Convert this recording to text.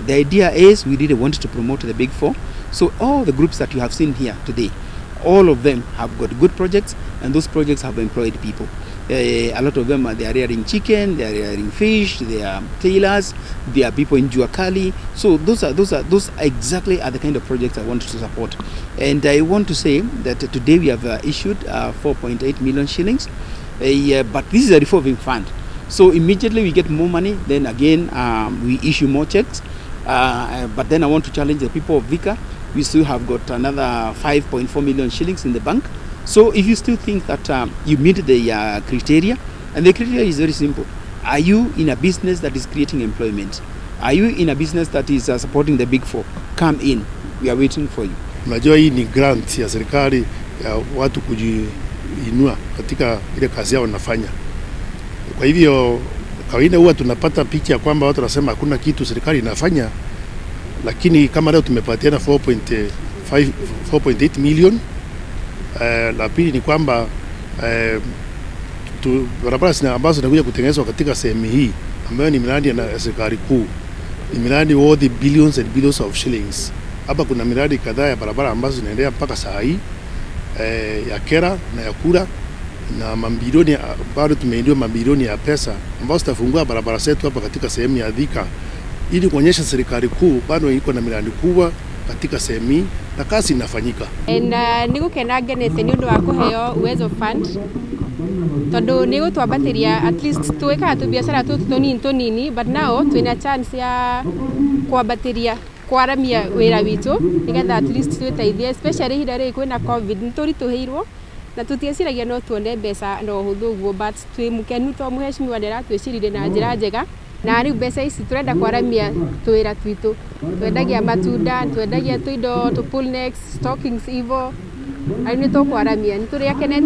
The idea is we really want to promote the Big Four. So all the groups that you have seen here today, all of them have got good projects, and those projects have employed people. A lot of them are, they are rearing chicken, they are rearing fish, they are tailors, they are people in Juakali. So those exactly are the kind of projects I want to support. And I want to say that today we have issued 4.8 million shillings, but this is a revolving fund. So immediately we get more money, then again we issue more checks. But then I want to challenge the people of Thika. We still have got another 5.4 million shillings in the bank. So if you still think that you meet the criteria, and the criteria is very simple. Are you in a business that is creating employment? Are you in a business that is supporting the Big Four? Come in. We are waiting for you. Unajua hii ni grant ya serikali ya watu kujiinua katika ile kazi yao wanafanya. Kwa hivyo kawaida huwa tunapata picha kwamba watu wanasema hakuna kitu serikali inafanya, lakini kama leo tumepatiana 4.5 4.8 million. La pili ni kwamba barabara ambazo zinakuja kutengenezwa katika sehemu hii ambayo ni miradi ya serikali kuu ni miradi worth billions and billions of shillings. Hapa kuna miradi kadhaa ya barabara ambazo zinaendelea mpaka saa hii ya Kera na ya Kura na mabilioni, bado tumeingia mabilioni ya pesa ambazo zitafungua barabara zetu hapa katika sehemu ya Thika ili kuonyesha serikali kuu bado iko na miradi kubwa katika sehemu hii na kazi inafanyika. Na nĩ gũkena ngenete nĩ ũndũ wa kũheo Uwezo Fund tondũ nĩ gũtwambatĩria. At least twĩkaga tũbiacara tũtũ tũnini tũnini, but now twĩna chance ya kwambatĩria, kwaramia wĩra witũ nĩgetha at least twĩteithie, especially ihinda rĩrĩ kwĩna COVID. Nĩ tũritũhĩirwo na tũtieciragia no tuone mbeca na ũhũthũ ũguo, but twĩ mũkenu to mũheshimiwa nĩ aratwĩciririe na njĩra njega, na rĩu mbeca ici tũrenda kwaramia tũwĩra twitũ. Twendagia matunda, twendagia tũindo tũ pull necks, stockings, ivo rĩu nĩ tũkwaramia. Nĩ tũrĩ akenete.